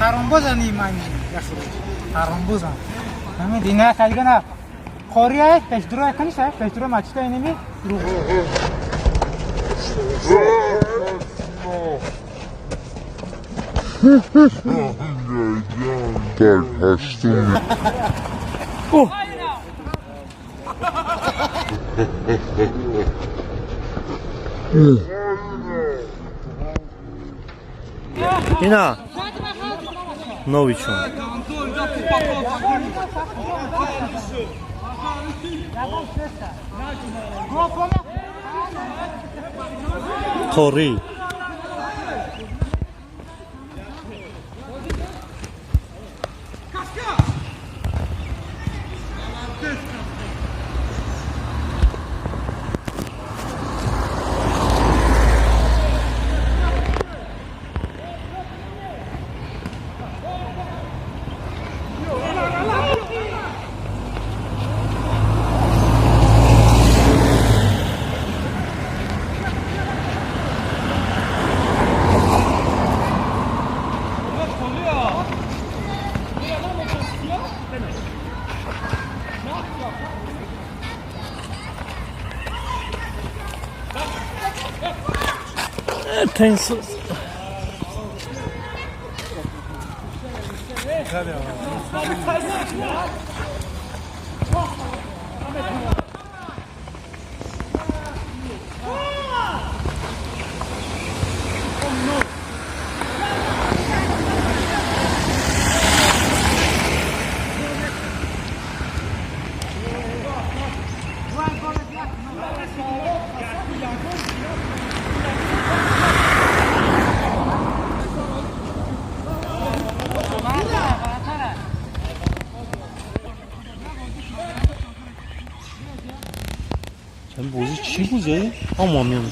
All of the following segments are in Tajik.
Ҳаромбозани ман ҳаромбозан. Ҳамин дина калгана. Қория пешдуро каниша, пешдуро мачта иними. Так, а что мне? Ина новичон. Қорӣ. Тенсус. Бозӣ чӣ буза? Ҳамон меом.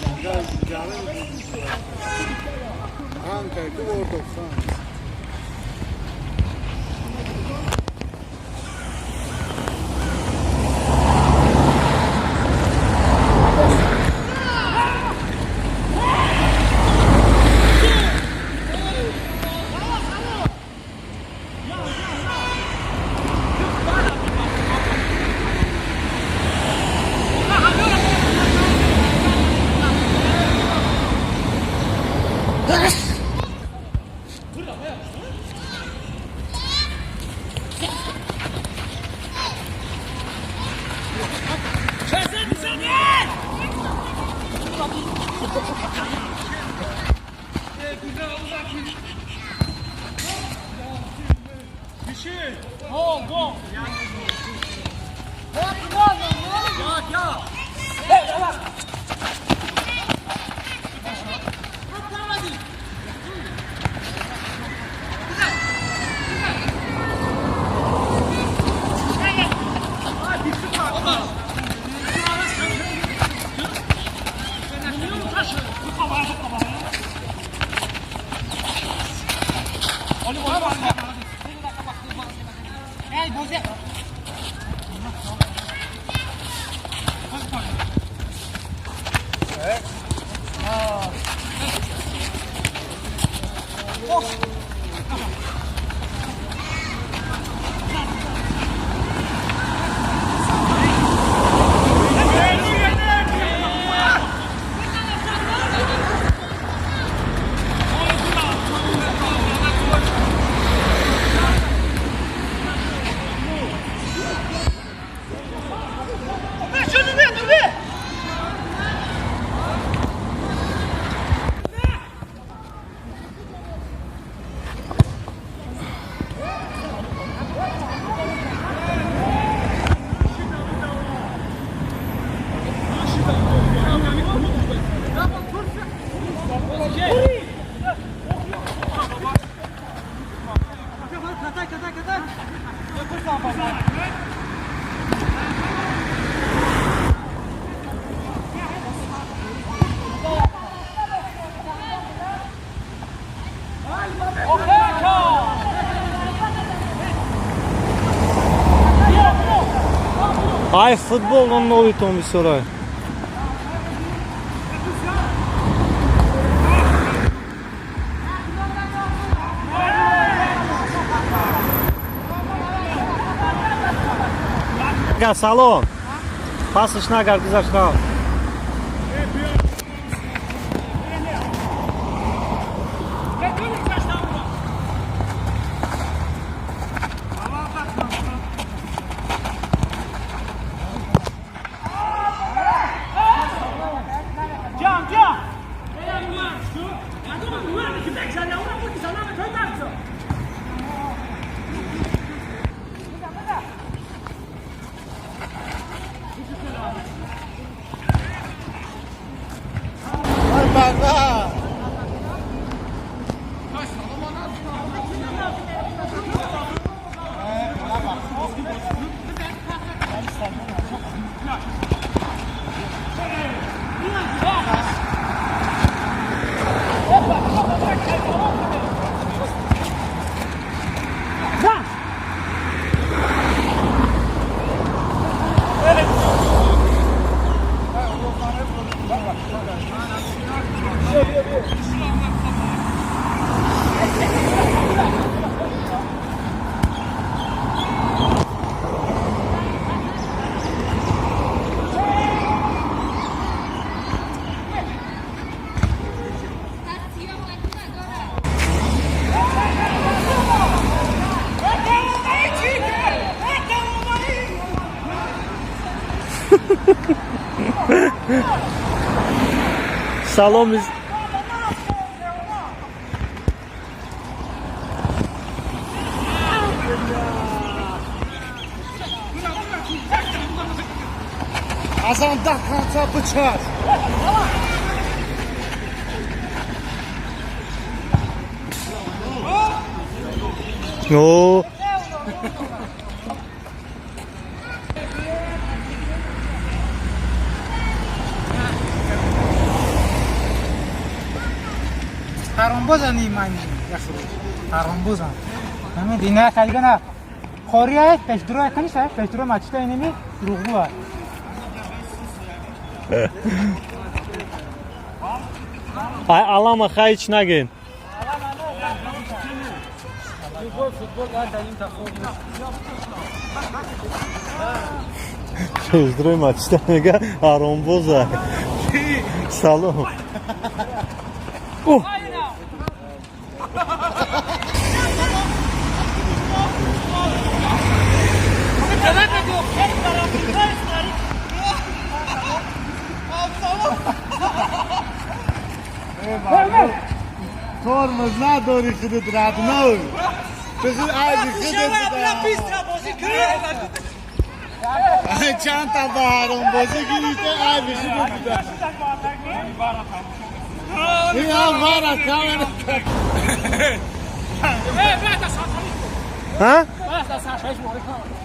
Ай, футбол он новый том бисёрай. Ака, салом. Пасаш нагард, гузашт рафт. Салом. Азан до конца бычат. О, Ҳаромбозан имани ҳаромбозан. Ҳамин дина калгана қория пешдуро каниша пешдуро мачта иними дурӯғгӯ. Ай алама хайч наген. Пешдурои мачта мега ҳаромбоза. Салом. О! Тормоз надори худат, родной. Ты ай худат. Ай чанд та ба ҳаромбозӣ гирифта, ай худат. Ин вара камера. Ҳа?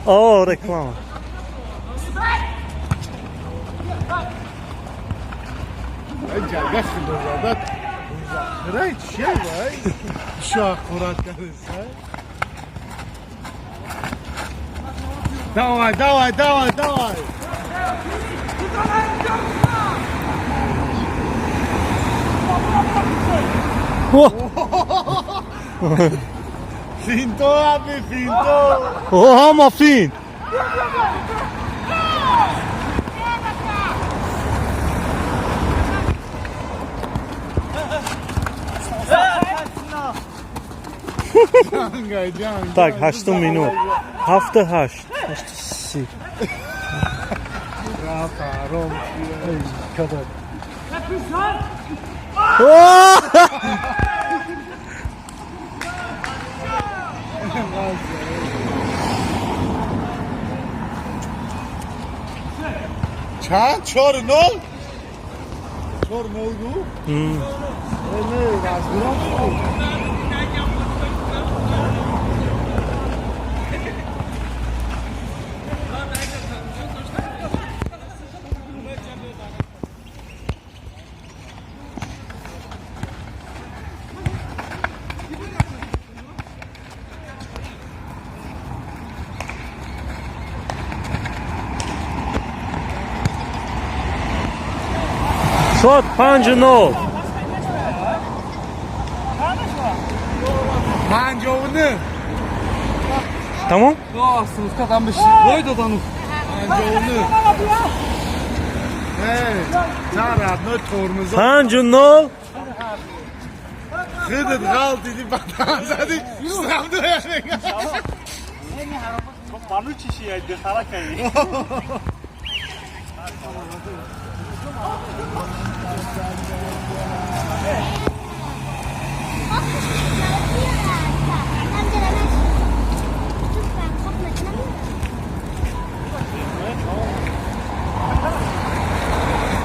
О, реклама. Ҷага худозадат. Рай чия вай? Шо хӯрат кардеса? Давай, давай, давай, давай. О! Финто, аби, финто. О, ҳама фин. Ҷангай, ҷанг. Так, ҳаштум минут. Ҳафту ҳашт. Ҳашту си. Рафт, ҳаром. Эй, кадак. О! Чанд? 4-0? 4-0 гу? Э, не, разгром буд. Шод 5-0. 59. Тамом? 59. Эй, та родной тормоза. 5-0. Худат ғалтиди, ба даҳан зади, штраф дояш мега. Ману чиши я дихара кай.